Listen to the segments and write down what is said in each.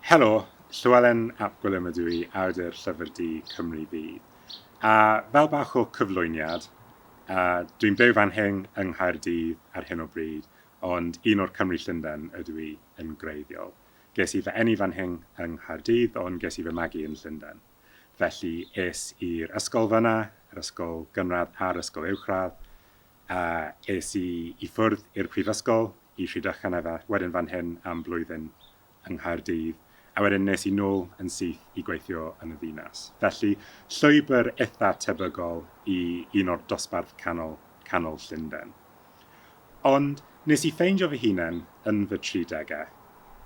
Helo, Llywelyn ap Gwilym ydw i, awdur Llyfr Du Cymru Fydd. A fel bach o cyflwyniad, uh, dwi'n byw fan hyn yng Nghaerdydd ar hyn o bryd, ond un o'r Cymry Llundain ydw i yn gwreiddiol. Ges i fy eni fan hyn yng Nghaerdydd, ond ges i fy magu yn Llundain. Felly es i'r ysgol fyna, yr ysgol gynradd a'r ysgol uwchradd, a es i i ffwrdd i'r prifysgol, i Rhydychen a wedyn fan hyn am blwyddyn yng Nghaerdydd, a wedyn nes i nôl yn syth i gweithio yn y ddinas. Felly, llwybr eitha tebygol i un o'r dosbarth canol, canol Llundain. Ond nes i ffeindio fy hunain yn fy 30au,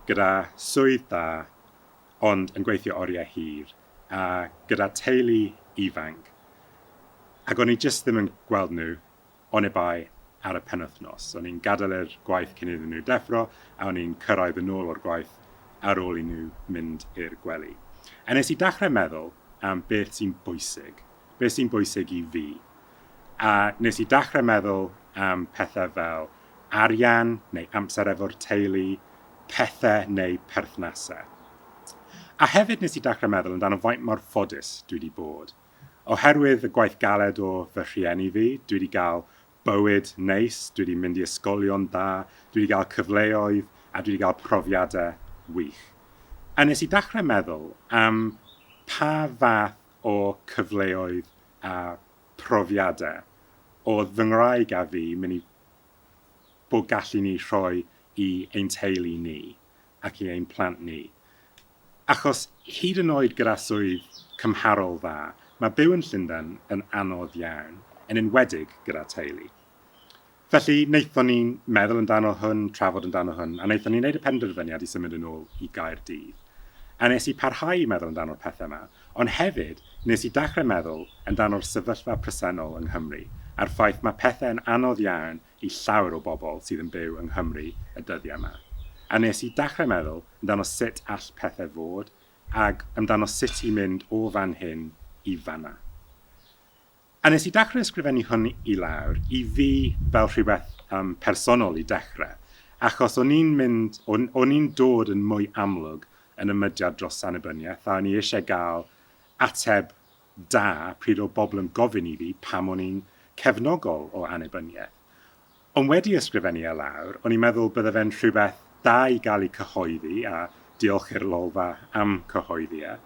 gyda swydd dda, ond yn gweithio oriau hir, a gyda teulu ifanc. Ac o'n i jyst ddim yn gweld nhw oni bai ar y penwythnos. O'n i'n gadael yr gwaith cyn iddyn nhw deffro, a o'n i'n cyrraedd yn ôl o'r gwaith ar ôl i nhw mynd i'r gwely. A nes i dechrau meddwl am beth sy'n bwysig, beth sy'n bwysig i fi. A nes i dechrau meddwl am pethau fel arian neu amser efo'r teulu, pethau neu perthnasau. A hefyd nes i dechrau meddwl amdano faint mor ffodus dwi wedi bod. Oherwydd y gwaith galed o fy rhieni fi, dwi wedi gael bywyd neis, dwi wedi mynd i ysgolion da, dwi wedi gael cyfleoedd a dwi wedi gael profiadau wych. A nes i dechrau meddwl am pa fath o cyfleoedd a profiadau oedd fy ngwraig a fi mynd i bod gallu ni rhoi i ein teulu ni ac i ein plant ni. Achos hyd yn oed gyda swydd cymharol dda, mae byw yn Llundain yn anodd iawn, yn enwedig gyda teulu. Felly, wnaethon ni meddwl amdano hwn, trafod amdano hwn, a wnaethon ni wneud y penderfyniad i symud yn ôl i Gaerdydd. A nes i parhau i meddwl amdano'r pethau yma, ond hefyd nes i dechrau meddwl amdano'r sefyllfa presennol yng Nghymru, a'r ffaith mae pethau yn anodd iawn i llawer o bobl sydd yn byw yng Nghymru y dyddiau yma. A nes i dechrau meddwl amdano sut all pethau fod, ag amdano sut i mynd o fan hyn i fanna. A nes i dechrau ysgrifennu hwn i lawr i fi fel rhywbeth um, personol i dechrau, achos o'n i'n mynd, o'n, o'n i'n dod yn mwy amlwg yn y mudiad dros annibyniaeth, a o'n i eisiau gael ateb da pryd oedd bobl yn gofyn i fi pam o'n i'n cefnogol o annibyniaeth. Ond wedi ysgrifennu e lawr, o'n i'n meddwl bydde fe'n rhywbeth da i gael ei cyhoeddi, a diolch i'r Lolfa am cyhoeddi e,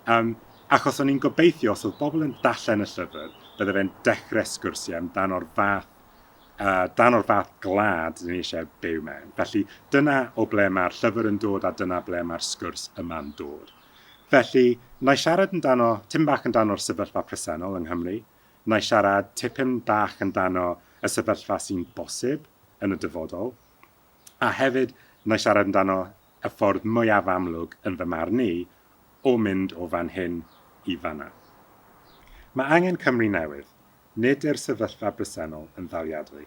um, achos o'n i'n gobeithio os oedd bobl yn darllen y llyfr, bydde fe'n dechrau sgwrsiau amdano'r fath, uh, dan o'r fath gwlad dyn ni eisiau byw mewn. Felly dyna o ble mae'r llyfr yn dod a dyna ble mae'r sgwrs yma'n dod. Felly, na i siarad amdano, tipyn bach amdano'r sefyllfa presennol yng Nghymru, na i siarad tipyn bach amdano y sefyllfa sy'n bosib yn y dyfodol, a hefyd na i siarad amdano y ffordd mwyaf amlwg yn fy marn i o mynd o fan hyn i fanna. Mae angen Cymru newydd. Nid yw'r sefyllfa bresennol yn ddaliadwy.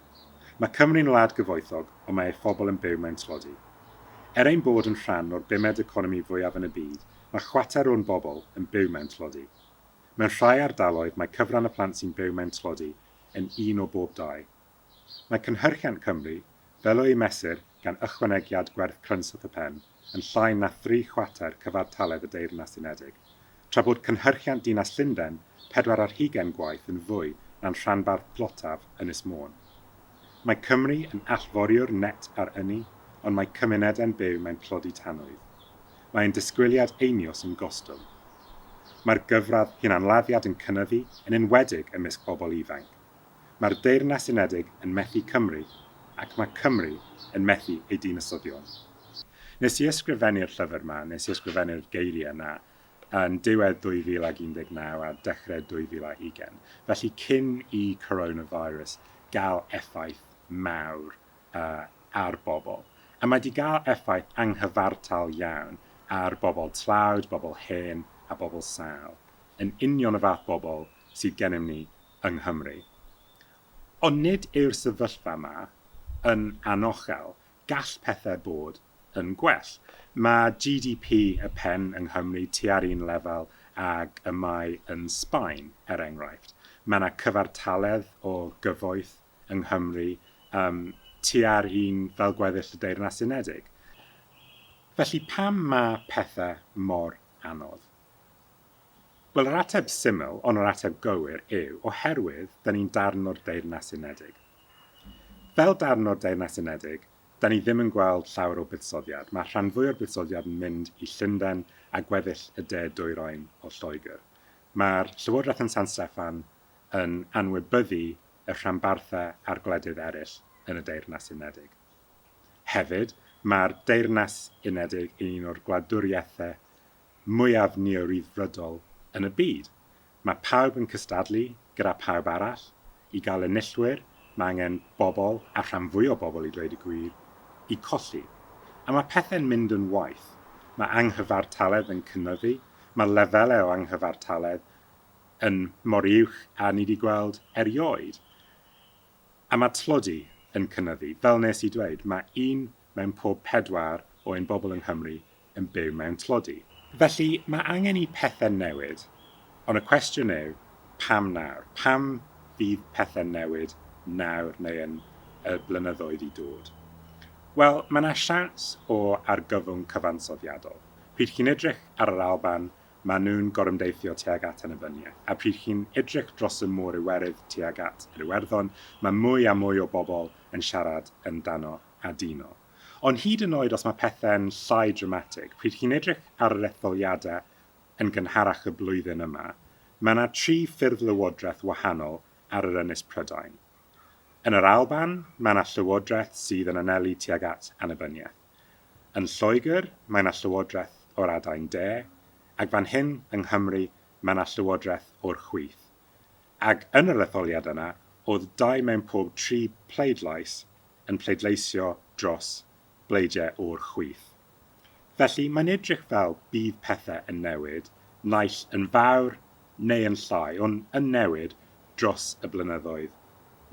Mae Cymru'n wlad gyfoethog, ond mae ei phobl yn byw mewn tlodi. Er ein bod yn rhan o'r bumed economi fwyaf yn y byd, mae chwarter o'n bobl yn byw mewn tlodi. Mewn rhai ardaloedd mae cyfran y plant sy'n byw mewn tlodi yn un o bob dau. Mae cynhyrchiant Cymru, fel y'i mesur gan ychwanegiad gwerth crynswth y pen, yn llai na thri chwarter cyfartaledd y Deyrnas Unedig, tra bod cynhyrchiant dinas Llundain 24 gwaith yn fwy na'n rhanbarth dlotaf Ynys Môn. Mae Cymru yn allforiwr net ar ynni, ond mae cymunedau'n byw mewn tlodi tanwydd. Mae ein disgwyliad einioes yn gostwng. Mae'r gyfradd hunanladdiad yn cynyddu, yn enwedig ymysg bobl ifanc. Mae'r Deyrnas Unedig yn methu Cymru ac mae Cymru yn methu ei dinasyddion. Nes i ysgrifennu'r llyfr 'ma, nes i ysgrifennu'r geiriau 'na yn diwedd 2019 a dechrau 2020, felly cyn i coronavirus gael effaith mawr uh, ar bobl. A mae 'di gael effaith anghyfartal iawn ar bobl tlawd, bobl hen a bobl sâl. Yn union y fath bobl sydd gennym ni yng Nghymru. Ond nid yw'r sefyllfa yma yn anochel, gall pethau bod yn gwell. Mae GDP y pen yng Nghymru tua'r un lefel ag y mae yn Sbaen, er enghraifft. Mae yna cyfartaledd o gyfoeth yng Nghymru um, tua'r un fel gweddill y Deyrnas Unedig. Felly pam mae pethau mor anodd? Wel, yr ateb syml, ond yr ateb gywir, yw oherwydd 'da ni'n darn o'r Deyrnas Unedig. Fel darn o'r Deyrnas Unedig, 'da ni ddim yn gweld llawer o buddsoddiad. Mae rhan fwy o'r buddsoddiad yn mynd i Llundain a gweddill y de dwyrain o Lloegr. Mae'r Llywodraeth yn San Steffan yn anwybyddu y rhanbarthau a'r gwledydd eraill yn y Deyrnas Unedig. Hefyd, mae'r Deyrnas Unedig yn un o'r gwladwriaethau mwyaf neo-ryddfrydol yn y byd. Mae pawb yn cystadlu gyda phawb arall. I gael enillwyr, mae angen bobl, a rhan fwy o bobl i dweud y gwir, i colli. A mae pethau'n mynd yn waeth. Mae anghyfartaledd yn cynyddu, mae lefelau o anghyfartaledd yn mor uwch â ni 'di gweld erioed. A mae tlodi yn cynyddu. Fel nes i dweud, mae un mewn pob pedwar o ein bobl yng Nghymru yn byw mewn tlodi. Felly, mae angen i pethau newid, ond y cwestiwn yw, pam nawr? Pam fydd pethau'n newid nawr neu yn y blynyddoedd i dod? Wel, mae yna siawns o argyfwng cyfansoddiadol. Pryd chi'n edrych ar yr Alban, maen nhw'n gorymdeithio tuag at annibyniaeth. A pryd chi'n edrych dros y Môr Iwerydd tuag at yr Iwerddon, mae mwy a mwy o bobl yn siarad amdano aduno. Ond hyd yn oed os mae pethau'n llai dramatig, pryd chi'n edrych ar yr etholiadau yn gynharach y blwyddyn yma, mae yna tri ffurf-lywodraeth wahanol ar yr Ynys Prydain. Yn yr Alban, mae yna llywodraeth sydd yn anelu tuag at annibyniaeth. Yn Lloegr, mae yna llywodraeth o'r adain de, ac fan hyn yng Nghymru, mae yna llywodraeth o'r chwith. Ac yn yr etholiad yna, oedd dau mewn pob tri pleidlais yn pleidleisio dros bleidiau o'r chwith. Felly, mae'n edrych fel bydd pethau yn newid, naill yn fawr neu yn llai, ond yn newid dros y blynyddoedd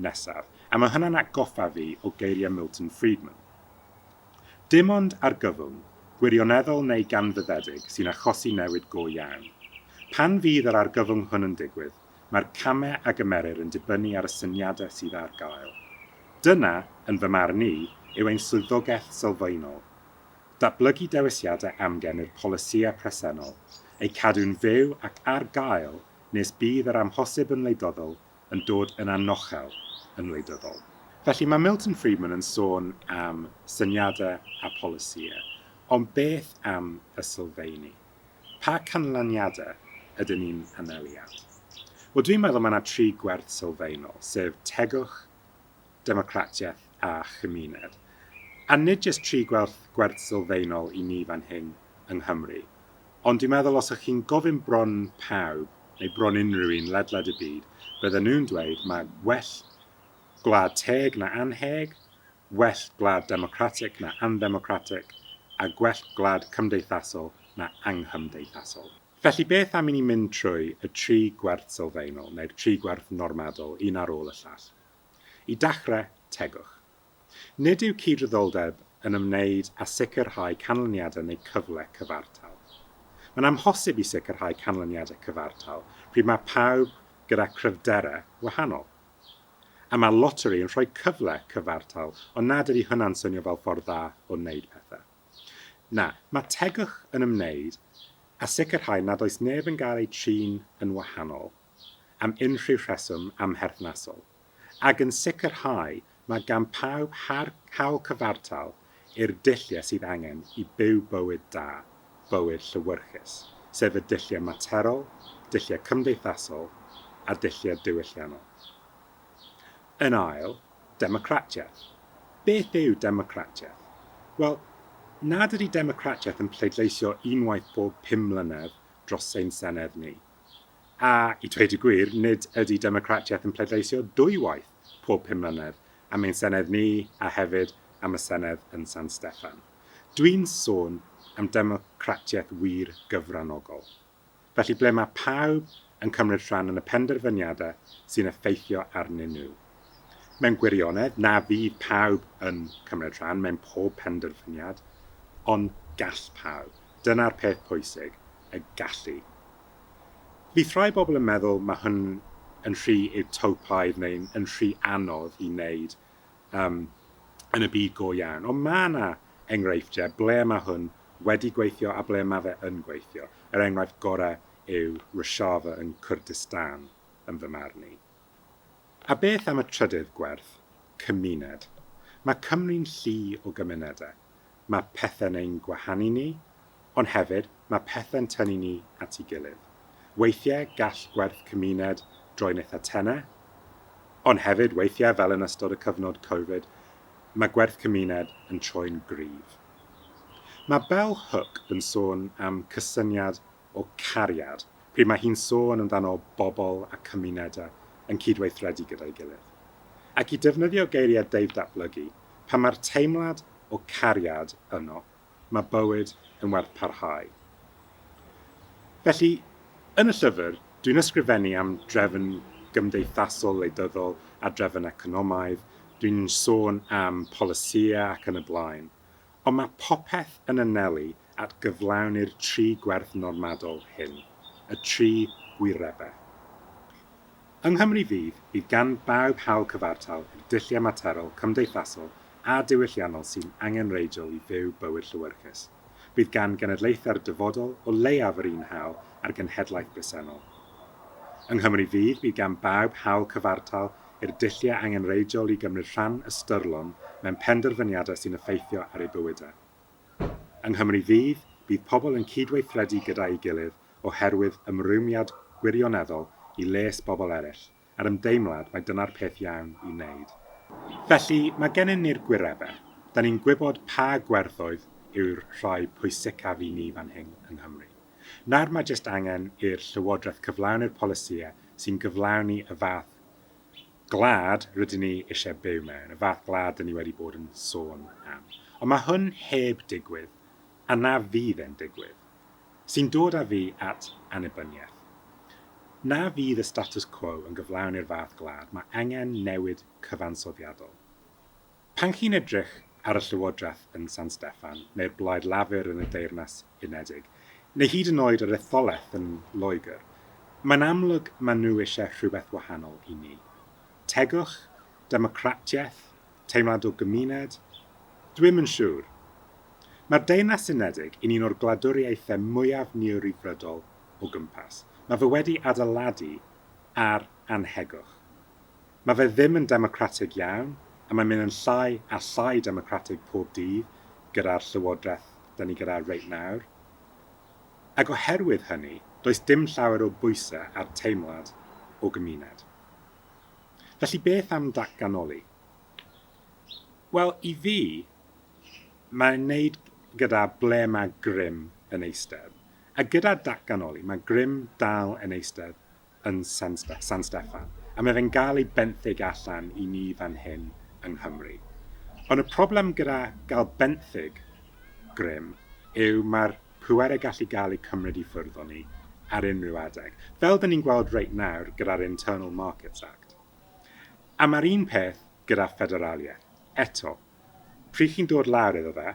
nesaf. A mae hynna'n atgoffa fi o geiriau Milton Friedman. Dim ond argyfwng, gwirioneddol neu ganfyddedig, sy'n achosi newid go iawn. Pan fydd yr argyfwng hwn yn digwydd, mae'r camau a gymerir yn dibynnu ar y syniadau sydd ar gael. Dyna, yn fy marn i, yw ein swyddogaeth sylfaenol. Datblygu dewisiadau amgen i'r polisïau presennol, eu cadw'n fyw ac ar gael nes bydd yr amhosib yn wleidyddol yn dod yn anochel yn wleidyddol. Felly, mae Milton Friedman yn sôn am syniadau a polisïau, ond beth am y sylfeini? Pa canlyniadau ydyn ni'n anelu at? Wel, dwi'n meddwl mae yna tri gwerth sylfaenol, sef tegwch, democratiaeth a chymuned. A nid jyst tri gwerth, gwerth sylfaenol i ni fan hyn yng Nghymru, ond dwi'n meddwl os ych chi'n gofyn bron pawb, neu bron unrhyw un ledled y byd, bydden nhw'n dweud mae well gwlad teg na annheg, well gwlad democratic na anddemocratic, a gwell gwlad cymdeithasol na anghymdeithasol. Felly beth am i ni mynd trwy y tri gwerth sylfaenol, neu'r tri gwerth normadol, un ar ôl y llall? I dachrau, tegwch. Nid yw cydraddoldeb yn ymwneud â sicrhau canlyniadau neu cyfle cyfartal. Mae'n amhosib i sicrhau canlyniadau cyfartal pryd mae pawb gyda chryfderau wahanol. A mae loteri yn rhoi cyfle cyfartal ond nad ydy hwnna'n swnio fel ffordd dda o wneud pethau. Na, mae tegwch yn ymwneud â sicrhau nad oes neb yn gael eu trin yn wahanol am unrhyw rheswm amherthnasol, ac yn sicrhau mae gan pawb hawl cyfartal i'r dulliau sydd angen i byw bywyd da, bywyd llewyrchus, sef y dulliau materol, dulliau cymdeithasol a dulliau diwylliannol. Yn ail, democratiaeth. Beth yw democratiaeth? Wel, nad ydy democratiaeth yn pleidleisio unwaith bob 5 mlynedd dros ein senedd ni. A, i dweud y gwir, nid ydy democratiaeth yn pleidleisio dwywaith pob 5 mlynedd am ein senedd ni a hefyd am y senedd yn San Steffan. Dwi'n sôn am democratiaeth wir gyfranogol. Felly ble mae pawb yn cymryd rhan yn y penderfyniadau sy'n effeithio arnyn nhw. Mewn gwirionedd, na fydd pawb yn cymryd rhan mewn pob penderfyniad, ond gall pawb. Dyna'r peth pwysig, y gallu. Fydd rhai bobl yn meddwl mae hwn yn rhy utopaidd neu yn rhy anodd i wneud yn y byd go iawn. Ond mae yna enghreifftiau ble mae hwn wedi gweithio a ble mae fe yn gweithio. Yr enghraifft gorau yw Rojava yn Kurdistan yn fy marn i. A beth am y trydydd gwerth, cymuned? Mae Cymru'n llu o gymunedau. Mae pethau'n ein gwahanu ni, ond hefyd mae pethau'n tynnu ni at ei gilydd. Weithiau gall gwerth cymuned droi'n eitha tenau, ond hefyd weithiau, fel yn ystod y cyfnod Covid, mae gwerth cymuned yn troi'n gryf. Mae Bell Hook yn sôn am cysyniad o cariad pryd mae hi'n sôn amdano bobl a cymunedau yn cydweithredu gyda'i gilydd. Ac i defnyddio geiriau Dave Datblygu, pan mae'r teimlad o cariad yno, mae bywyd yn werth parhau. Felly, yn y llyfr, dwi'n ysgrifennu am drefn gymdeithasol wleidyddol a drefn economaidd, dwi'n sôn am polisïau ac yn y blaen, ond mae popeth yn anelu at gyflawni'r tri gwerth normadol hyn, y tri gwirebau. Yng Nghymru Fydd, bydd gan bawb hawl cyfartal i'r dulliau materol, cymdeithasol a diwylliannol sy'n angenrheidiol i fyw bywyd llewyrchus. Bydd gan genedlaethau'r dyfodol o leiaf yr un hawl â'r genhedlaeth bresennol. Yng Nghymru Fydd, bydd gan bawb hawl cyfartal i'r dulliau angenrheidiol i gymryd rhan ystyrlon mewn penderfyniadau sy'n effeithio ar eu bywydau. Yng Nghymru Fydd, bydd pobl yn cydweithredu gyda'i gilydd oherwydd ymrwymiad gwirioneddol i les bobl eraill, a'r ymdeimlad mai dyna'r peth iawn i wneud. Felly, mae gennym ni'r gwirebau. Da ni'n gwybod pa gwerthoedd yw'r rhai pwysicaf i ni fan hyn yng Nghymru. Nawr mae jyst angen i'r Llywodraeth cyflawni'r polisïau sy'n gyflawni y fath gwlad rydyn ni eisiau byw mewn, y fath gwlad dyn ni wedi bod yn sôn am. Ond mae hwn heb digwydd, a na fydd e'n digwydd. Sy'n dod â fi at annibyniaeth. Na fydd y status quo yn gyflawni'r fath gwlad, mae angen newid cyfansoddiadol. Pan chi'n edrych ar y Llywodraeth yn San Steffan, neu'r Blaid Lafur yn y Deyrnas Unedig, neu hyd yn oed yr etholaeth yn Loegr, mae'n amlwg maen nhw eisiau rhywbeth wahanol i ni. Tegwch? Democratiaeth? Teimlad o gymuned? Dwi'm yn siŵr. Mae'r Deyrnas Unedig yn un o'r gwladwriaethau mwyaf neoryddfrydol o gwmpas. Mae fe wedi adeiladu ar annhegwch. Mae fe ddim yn democratig iawn, a mae'n mynd yn llai a llai democratig pob dydd gyda'r llywodraeth da ni gyda reit nawr. Ac oherwydd hynny, does dim llawer o bwysau ar teimlad o gymuned. Felly beth am datganoli? Wel, i fi, mae'n wneud gyda ble mae grym yn eistedd. A gyda datganoli, mae grym dal yn eistedd yn San Steffan, a mae fe'n gael ei benthyg allan i ni fan hyn yng Nghymru. Ond y problem gyda gael benthyg grym yw mae'r pwerau gallu gael eu cymryd i ffwrdd o ni ar unrhyw adeg, fel dyn ni'n gweld reit nawr gyda'r Internal Markets Act. A mae'r un peth gyda ffederaliaeth. Eto, pryd chi'n dod lawr iddo fe,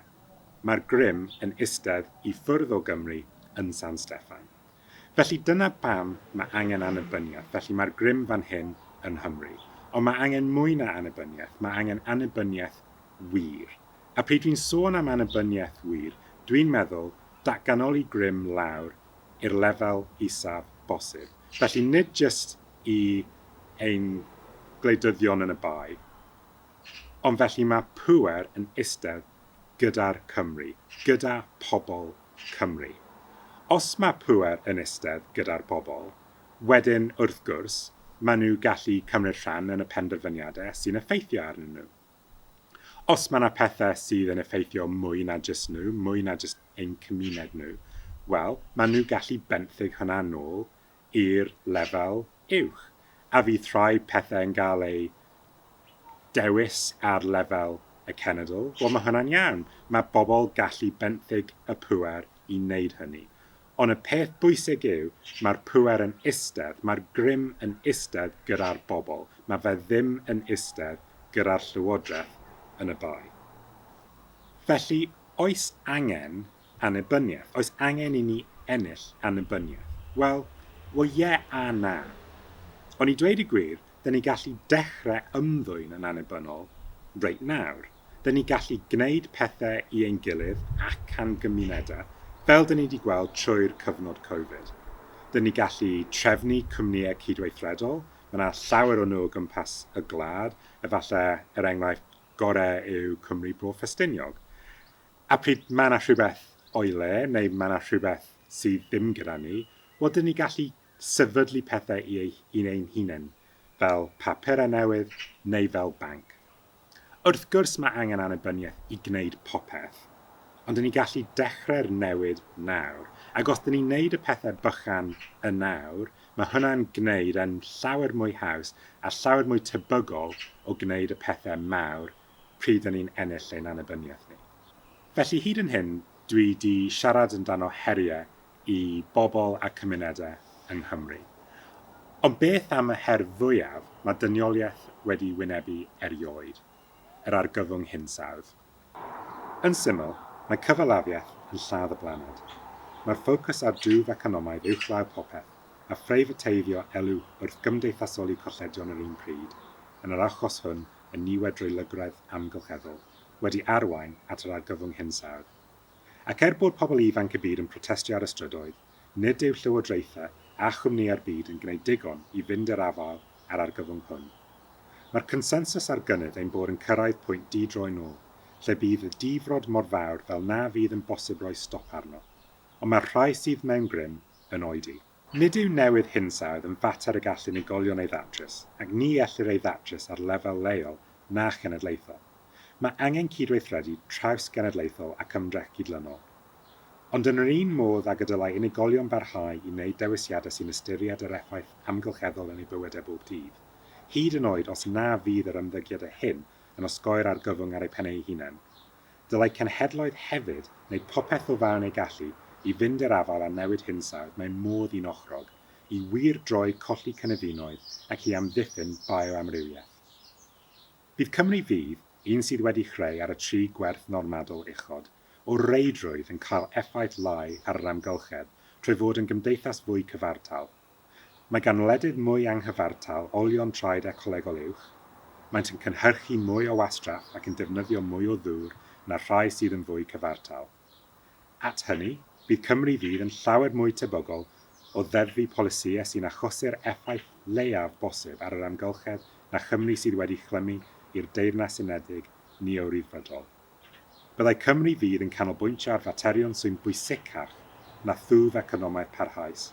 mae'r grym yn eistedd i ffwrdd o Gymru yn San Steffan. Felly dyna pam mae angen annibyniaeth, felly mae'r grym fan hyn yng Nghymru. Ond mae angen mwy na annibyniaeth, mae angen annibyniaeth wir. A pryd dwi'n sôn am annibyniaeth wir, dwi'n meddwl datganoli grym lawr i'r lefel isaf bosib. Felly nid jyst i ein gwleidyddion yn y Bae, ond felly mae pŵer yn eistedd gyda'r Cymry, gyda pobl Cymru. Os mae pŵer yn eistedd gyda'r bobl, wedyn wrth gwrs, maen nhw gallu cymryd rhan yn y penderfyniadau sy'n effeithio arnyn nhw. Os mae yna pethau sydd yn effeithio mwy na jyst nhw, mwy na jyst ein cymuned nhw, wel, maen nhw gallu benthyg hwnna nôl i'r lefel uwch. A fydd rhai pethau yn gael eu dewis ar lefel y cenedl, wel mae hwnna'n iawn. Mae bobl gallu benthyg y pŵer i wneud hynny. Ond y peth bwysig yw, mae'r pŵer yn eistedd, mae'r grym yn eistedd gyda'r bobl. Mae fe ddim yn eistedd gyda'r llywodraeth yn y Bae. Felly, oes angen annibyniaeth? Oes angen i ni ennill annibyniaeth? Wel, wel ie a na. Ond i dweud y gwir, dyn ni gallu dechrau ymddwyn yn annibynnol reit nawr. Dyn ni gallu gwneud pethau i ein gilydd ac a'n gymunedau, fel dyn ni wedi gweld trwy'r cyfnod Covid. Dyn ni gallu trefnu cwmnïau cydweithredol, mae yna llawer o nhw o gwmpas y gwlad, efallai er enghraifft gorau yw Cymru Bro Ffestiniog. A pryd mae yna rhywbeth o'i le, neu mae yna rhywbeth sydd ddim gyda ni, wel dyn ni gallu sefydlu pethau i, ei, i ein hunain, fel papurau newydd neu fel banc. Wrth gwrs mae angen annibyniaeth i gwneud popeth, ond dyn ni gallu dechrau'r newid nawr, ac os dyn ni'n neud y pethau bychan yn nawr, mae hwnna'n gwneud e'n llawer mwy haws a llawer mwy tebygol o gwneud y pethau mawr pryd dyn ni'n ennill ein annibyniaeth ni. Felly hyd yn hyn dwi 'di siarad amdano heriau i bobl a cymunedau yng Nghymru. Ond beth am y her fwyaf mae dynioliaeth wedi wynebu erioed, yr argyfwng hinsawdd? Yn syml, mae cyfalafiaeth yn lladd y blaned. Mae'r ffocws ar dwf economaidd uwchlaw popeth, a phreifateiddio elw wrth gymdeithasoli colledion yr un pryd, yn yr achos hwn y niwed drwy lygredd amgylcheddol, wedi arwain at yr argyfwng hinsawdd. Ac er bod pobl ifanc y byd yn protestio ar y strydoedd, nid yw llywodraethau a chwmnïau'r byd yn gwneud digon i fynd i'r afael â'r argyfwng hwn. Mae'r consensws ar gynnydd ein bod yn cyrraedd pwynt di-droi-nôl, lle bydd y difrod mor fawr fel na fydd yn bosib rhoi stop arno. Ond mae'r rhai sydd mewn grym yn oedi. Nid yw newid hinsawdd yn fater y gall unigolion ei ddatrys, ac ni ellir ei ddatrys ar lefel leol na chenedlaethol. Mae angen cydweithredu traws-genedlaethol ac ymdrech gydlynol. Ond yn yr un modd ag y dylai unigolion barhau i wneud dewisiadau sy'n ystyried yr effaith amgylcheddol yn eu bywydau bob dydd, hyd yn oed os na fydd yr ymddygiadau hyn yn osgoi'r argyfwng ar eu pennau eu hunain, dylai cenhedloedd hefyd wneud popeth o fewn eu gallu i fynd i'r afael â newid hinsawdd mewn modd unochrog, i wir droi colli cynefinoedd ac i amddiffyn bioamrywiaeth. Bydd Cymru Fydd, un sydd wedi chreu ar y tri gwerth normadol uchod, o reidrwydd yn cael effaith lai ar yr amgylchedd trwy fod yn gymdeithas fwy cyfartal. Mae gan wledydd mwy anghyfartal olion traed ecolegol uwch, maent yn cynhyrchu mwy o wastraff ac yn defnyddio mwy o ddŵr na'r rhai sydd yn fwy cyfartal. At hynny, bydd Cymru Fydd yn llawer mwy tebygol o ddeddfu polisïau sy'n achosi'r effaith leiaf bosib ar yr amgylchedd na Chymru sydd wedi chlymu i'r Deyrnas Unedig neo-ryddfrydol. Byddai Cymru Fydd yn canolbwyntio ar faterion sy'n bwysicach na thwf economaidd parhaus.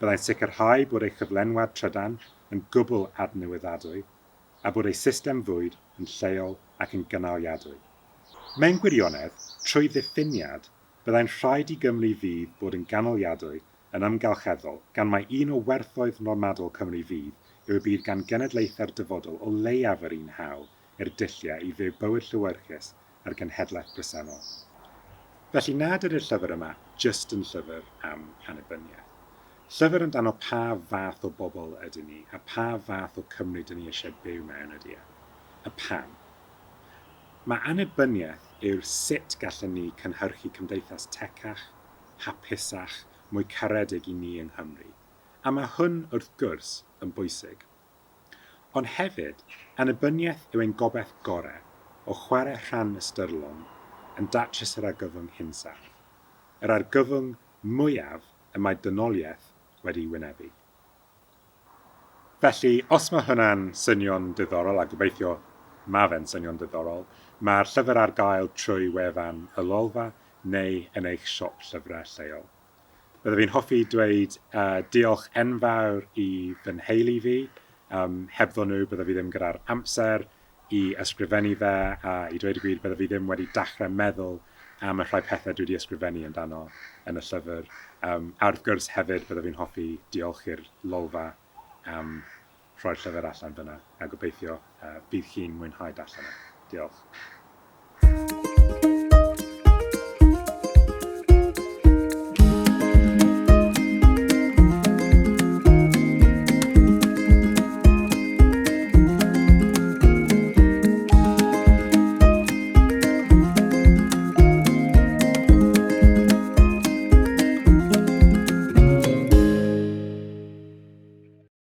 Byddai'n sicrhau bod ei chyflenwad trydan yn gwbl adnewyddadwy a bod ei system fwyd yn lleol ac yn gynaliadwy. Mewn gwirionedd, trwy ddiffiniad, byddai'n rhaid i Gymru Fydd bod yn ganoliadwy yn amgylcheddol, gan mai un o werthoedd normadol Cymru Fydd yw y bydd gan genedlaethau'r dyfodol o leiaf yr un hawl i'r dulliau i fyw bywyd llewyrchus â'r genhedlaeth bresennol. Felly nad ydy'r llyfr yma jyst yn llyfr am annibyniaeth. Llyfr amdano pa fath o bobl ydyn ni a pha fath o Cymru dyn ni eisiau byw mewn ydy e. A pam. Mae annibyniaeth yw'r sut gallen ni cynhyrchu cymdeithas tecach, hapusach, mwy caredig i ni yng Nghymru. A mae hwn, wrth gwrs, yn bwysig. Ond hefyd, annibyniaeth yw ein gobaith gorau o chwarae rhan ystyrlon yn datrys yr argyfwng hinsawdd, yr argyfwng mwyaf y mae dynoliaeth wedi'i wynebu. Felly, os mae hwnna'n swnio'n diddorol, a gobeithio ma' fe'n swnio'n diddorol, mae'r llyfr ar gael trwy wefan Y Lolfa neu yn eich siop llyfrau lleol. Bydde fi'n hoffi dweud diolch enfawr i fy nheulu fi, hebddo nhw bydde fi ddim gyda'r amser i ysgrifennu fe a i dweud y gwir bydde fi ddim wedi dechrau meddwl am y rhai pethau dwi wedi ysgrifennu amdano yn y llyfr. A wrth gwrs hefyd bydde fi'n hoffi diolch i'r Lolfa am rhoi'r llyfr allan fyna a gobeithio bydd chi'n mwynhau darllen e. Diolch.